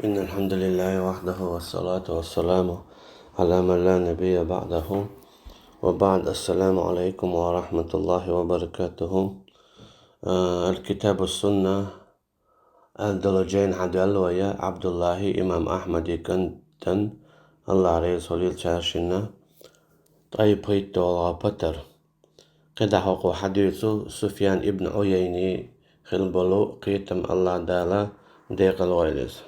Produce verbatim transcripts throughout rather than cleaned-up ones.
إن الحمد لله وحده والصلاة والسلام على من لا نبي بعده وبعد. السلام عليكم ورحمة الله وبركاته. آه، الكتاب والسنة аьлла долу жайна хьадоьлла вай Ӏабдуллахьи имам Ахьмади кӀантана, АллахӀ реза хуьлийла цаьршинна, ткъе пхийтта долу патар. КхидӀа хӀокхо хьадуьйцу Суфьян ибн Ӏуяйни хилла болу кхетам, АллахӀ Дала декъала войла иза.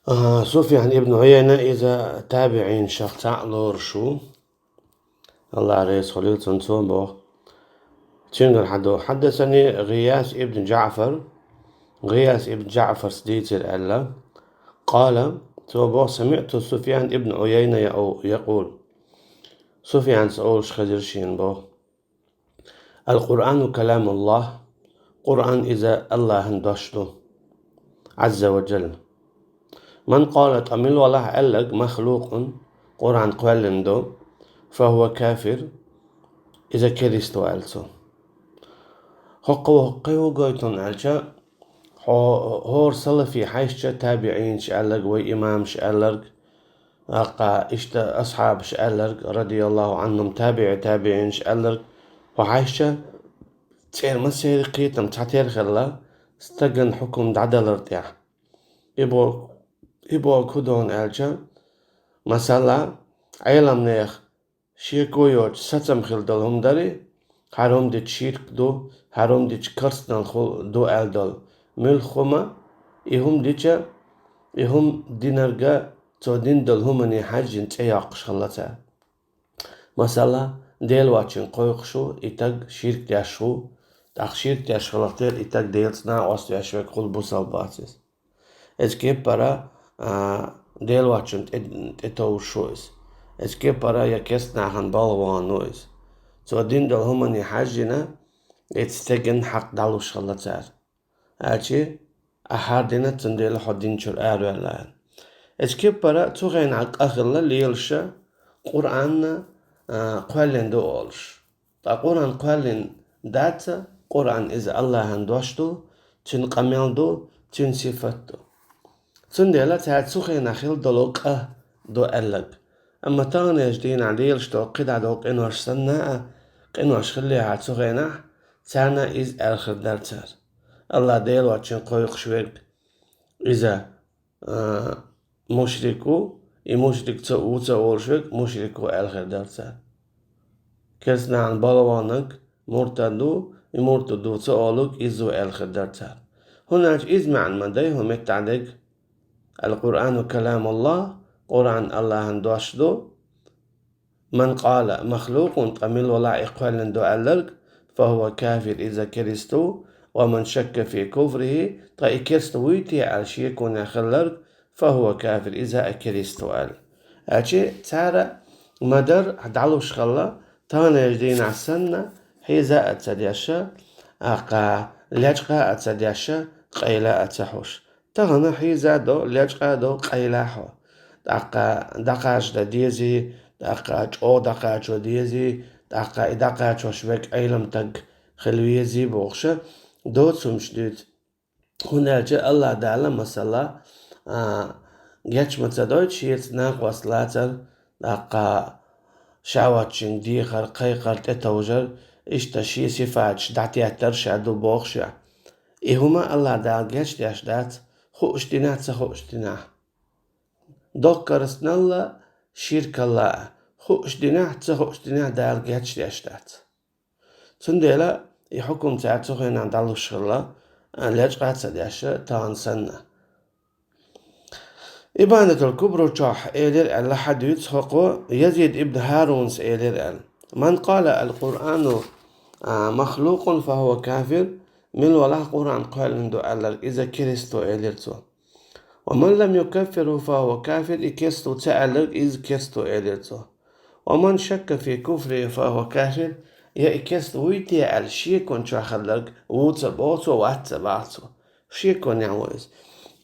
А, Суфьян ибн Ӏуяйна иза табиӀинашах цхьаъ лоруш ву. АллахӀ реза хуьлийла цунна, цо боху. Цуьнгара хьадо: «حدثني غياث ابن جعفر». ГӀияс ибн ЖаӀфарс дийцира аьлла. Къала, цо боху: «سمعت سفيان بن عيينة يقول». Суфьянца олуш хезира шена боху: «القرآن كلام الله». Къуръан иза АллахӀан дош ду, Ӏазза ва жалла. «من قال», ткъа мила валахь аьлларг, «مخلوق», Къуръан кхоьллина ду, «فهو كافر», иза керста ву аьлла цо. ХӀокхо кхин хӀун гойту аьлча, хьо-, хӀора салафий хьаьжча, табиӀинаш аьлларг, вай имамаш аьлларг, тӀаккха иштта асхьабаш аьлларг, радияллаху Ӏанхум, табиӀи табиӀинаш аьлларг, хьо хьаьжча, церан массеран кхетам цхьатерра хилла, стагана хьукум дӀадалар тӀехь. И бо-, и боху хӀун ду аьлча, масала, Ӏеламнех шеко йоцуш сацам хила долу хӀума дарий, хӀара хӀума дича ширк ду, хӀара хӀума дича керстанал ху-, ду аьлла долу. Муьлхха хӀума, и хӀума дича, и хӀума динарг цо дина долу хӀумане хьаьжжина цӀе йоккхуш хилла цара. Масала, Дела воцчунна кхойкхуш ву и стаг, ширк деш ву, тӀаккха ширк деш хиларх тера и стаг Делаца накъост веш верг хуьлу, бусалба вац иза. Иза кеппара, а, Дела воцчунна тӀе-, тӀетовжуш ву иза. Иза кеппара я керста нахана балха вахана ву иза. Цо дина долу хӀумане хьаьжжина, иза стеган хьакъ дӀалуш хилла цара. Аьлчи, ахьа хӀара дина, цундела хьо динчуьра араваьлла аьлла. Иза кеппара цу хенахь къа хилла лелаша Къуръанна, а, кхоьллина ду олуш. Ткъа Къуръан кхоьллина дац, Къуръан иза АллахӀан дош ду, цуьнан къамел ду, цуьнан сифат ду. Цундела цара цу хенахь хилла долу къа ду аьлларг. Амма таханлерчу дийнахь лелаш долу кхидӀа долу къинош санна а, къинош хиллехьара цу хенахь, царна иза аьлла хир дара цара. АллахӀ Дела воцчунна кхойкхуш верг, иза а, мушрик ву, и мушрик ца ву ца олуш верг мушрик ву аьлла хир дара цара. Керста нахана балха ваханарг муртад ву, и муртад ву ца олург иза ву аьлла хир дара цара. ХӀунда аьлча иза маьӀна ма дай хӀун меттахь дерг: «القرآن كلام الله», Къуръан АллахӀан дош ду, «من قال مخلوق», ткъа мила валахь и кхоьллина ду аьлларг, «فهو كافر», иза керста ву, «ومن شك في كفره», ткъа и керста вуй те аьлла шеконехь хилларг, «فهو كافر», иза а керста ву аьлла. Аьлчи цара ма-дарра дӀалуш хилла, таханлерчу дийнахь санна, хьийза а ца деш, тӀаккха лечкъа а ца деш, къайла а ца хьуш. Тахана хьийза а до, лечкъа а до, къайла а хьо. ТӀаккха дӀакхача дан дезий, тӀаккха чӀогӀа дӀакхачо дезий, тӀаккха и дӀакхачош верг Ӏелам стаг хила везий бохуша, доцу хӀумнаш дуьйцу. ХӀунда аьлча АллахӀ Дала, масала, а, геч ма ца дойту шеца накъост лацар, тӀаккха ша воцчуьнга дехар, кхайкхар, тӀетовжар, иштта шен сифаташ дӀатеттар ша ду бохуша. И хӀума АллахӀ Дала гечдеш дац, хууш динехь а, ца хууш динехь а. Доккха керстаналла, ширкалла а, хууш динехь а, ца хууш динехь а Дала гечдеш дац. Цундела и хьукум цара цу хенахь дӀалуш хилла, а, лечкъа а ца деш, тахана санна. Ибанатул Кубра чохь элира аьлла хьадуьйцу хӀокхо, Язид ибн ХӀарунас элира аьлла: «من قال القرآن مخلوق فهو كافر», мила валахь Къуръан кхоьллина ду аьлларг, иза керста ву, элира цо. «ومن لم يكفره فهو كافر», и керста ву ца аьлларг, иза керста ву, элира цо. «ومن شك في كفره فهو كافر», я и керста вуй те аьлла шекон чохь хилларг, ву ца боху цо, вац ца боху цо. Шеконехь ву иза.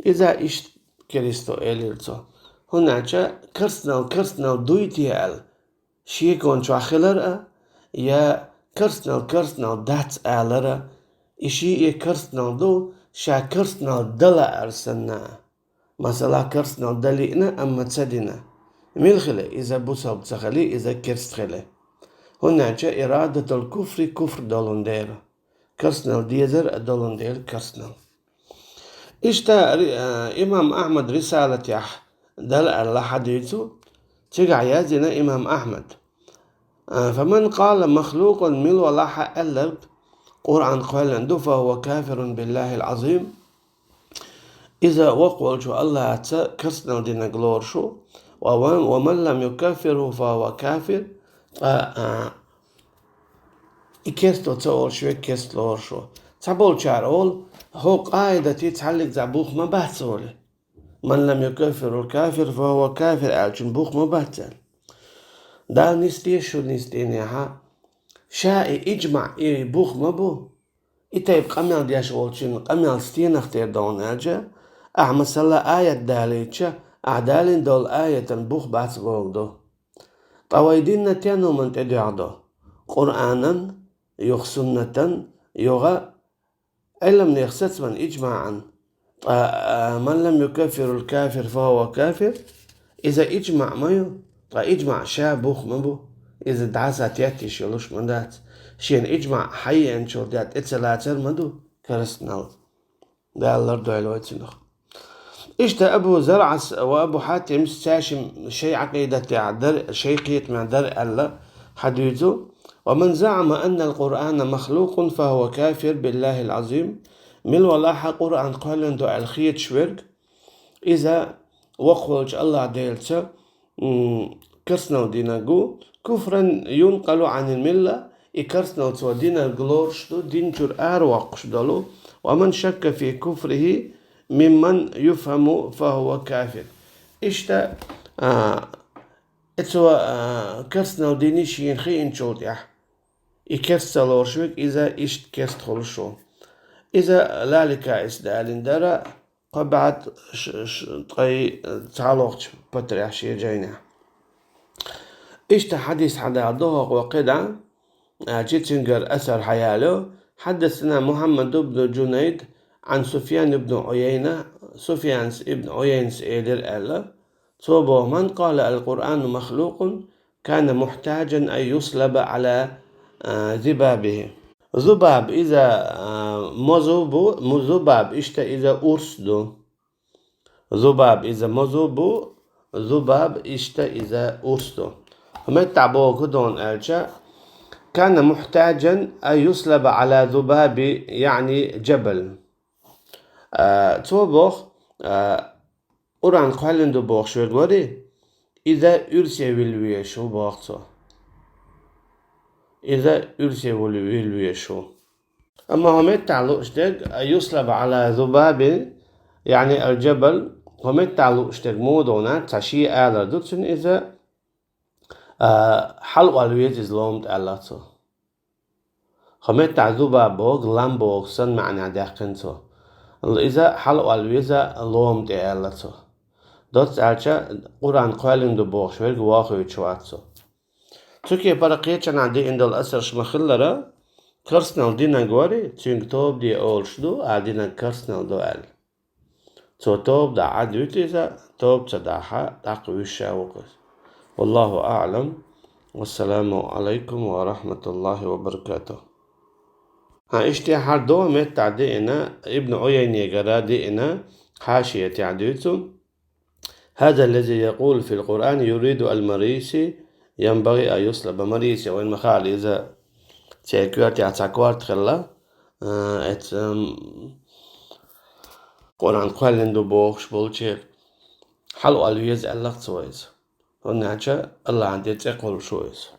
Иза иштта керста ву, элира цо. ХӀунда аьлча керстанал керстанал дуй те аьлла шекон чохь хилар а, я керстанал керстанал дац алар а, и шиъ керстанал ду, ша керстанал дан лаьара санна а. Масала, керстанал далийна, амма ца дина. Мила хила, иза бусалба ца хила, иза керста хила. ХӀунда аьлча إرادة الكفر куфр долун дела. Керстанал дезар а долун дела керстанал. Иштта ри-, а, имам Ахьмад Рисалатехь дала аьлла хьадийцу, цигахь яздина имам Ахьмад. А, فمن قال مخلوق мила валахь аьлларг Къуръан кхоьллина ду, فهو كافر بالله العظيم. Иза воккхаволчу АллахӀаца керстанал динарг лоруш ву, ва-, ва-, ومن لم يكفره فهو كافر, ткъа, а, и керста ца олуш верг керста лоруш ву. Цхьаболчара олу, хӀокху къаидатий цхьаллигза бух ма бац олий. من لم يكفر الكافر فهو كافر аьллачун бух ма бац аьлла. Дала нисде шу нисдийнехьа, ша и иджмаъ и бух ма бу. И тайпа къамел деш волчун къамел стенах тера ду аьлча, ахьа масала аят далийча, ахьа далийна долу аятан бух бац бохург ду. Ткъа вай динна тенуман тӀедоьгӀна ду? Къуръанан, юха суннатан, юха Ӏеламнех сацаман иджмаъан. Ткъа, а, من لم يكفر الكافر فهو كافر, иза иджмаъ ма ю, ткъа иджмаъ ша бух ма бу. Иза дӀаса тетташ йолуш ма дац. Шена иджмаъ хьаеанчул дӀа тӀе ца лацар ма ду керстанал. Дала лардойла вай цунах. Иштта Абу ЗарӀас ва Абу Хьатимс цаьшим шайн Ӏакъидатехь дара, шайн кхетамехь дара аьлла хьадуьйцу: ومن زعم أن القرآن مخلوق فهو كافر بالله العظيم, мила валахь а Къуръан кхоьллина ду аьлла хеташ верг, иза воккхаволчу АллахӀ Делаца, м, керстанал динарг ву, كفرا ينقل عن الملة, и керстанал цо динарг лоруш ду, дин чуьра аравоккхуш долу, ومن شك في كفره ممن يفهم فهو كافر. Иштта, а, и цо, а, керстанал динарг шена хиъначул тӀаьхьа, и керста ца лоруш верг, иза иштта керста хуьлуш ву. Иза Лаликаис далийна дара, кхо бӀе ш-, ш-, ткъе цхьалгӀачу патарехь шен жайнехь. Иштта хьадис хьадала ду хӀокхо кхидӀа, а, чу цуьнгара асар хьаялайо: حدثنا محمد بن جنيد عن سفيان بن عيينة, Суфьянс ибн Ӏуяйнас элира аьлла, цо боху: من قال القرآن مخلوق كان محتاجا أن يصلب على, а, ذبابه. Зубаб иза, а, мозу бу, му-, зубаб иштта иза урс ду. Зубаб иза мозу бу, зубаб иштта иза урс ду. ХӀун меттахь боху ду аьлча, كان محتاجا أن يصلب على ذباب, يعني جبل. А, цо боху, а, Къуръан кхоьллина ду бохуш верг варий, иза уьрсе вилла везаш ву, боху цо. Иза уьрсе вилла везаш ву. Амма хӀун меттахь лууш дерг, أن يصلب على ذباب, يعني الجبل, хӀун меттахь лууш дерг муха ду аьлча, цхьа шен алар ду цуьнан иза, а, хьалаолла веза иза лома тӀе аьлла цо. ХӀун меттахь зубаб боху, лам боху санна маьӀнехь даьккхина цо. Иза хьалаолла веза лома тӀе аьлла цо. Доцца аьлча, Къуръан кхоьллина ду бохуш верг вохуьйтуш вац цо. Цу кепара кхечанхьа деана долу асарш ма-хиллара, керстанал динарг варий, цуьнга тоба де олуш ду, а динарг керстанал ду аьлла. Цо тоба дахь а дуьту иза, тоба ца дахь а, тӀаккха вуьйш а ву-кх иза. والله أعلم. والسلام عليكم ورحمة الله وبركاته. ХӀан, иштта хӀара ду меттахь деана, Ибн Ӏуяйнегара деана, хьашиятехь дуьйцу: هذا الذي يقول في القرآن يريد المريسي ينبغي أن يصلب. Мариси вайн ма-хаъара иза церан коьртехь цхьа корта хилла, а, эца, м, Къуръан кхоьллина ду бохуш болчеран хьалаолла веза аьлла-кх цо иза. ХӀунда аьлча АллахӀан тӀе цӀе кхуллуш ву иза.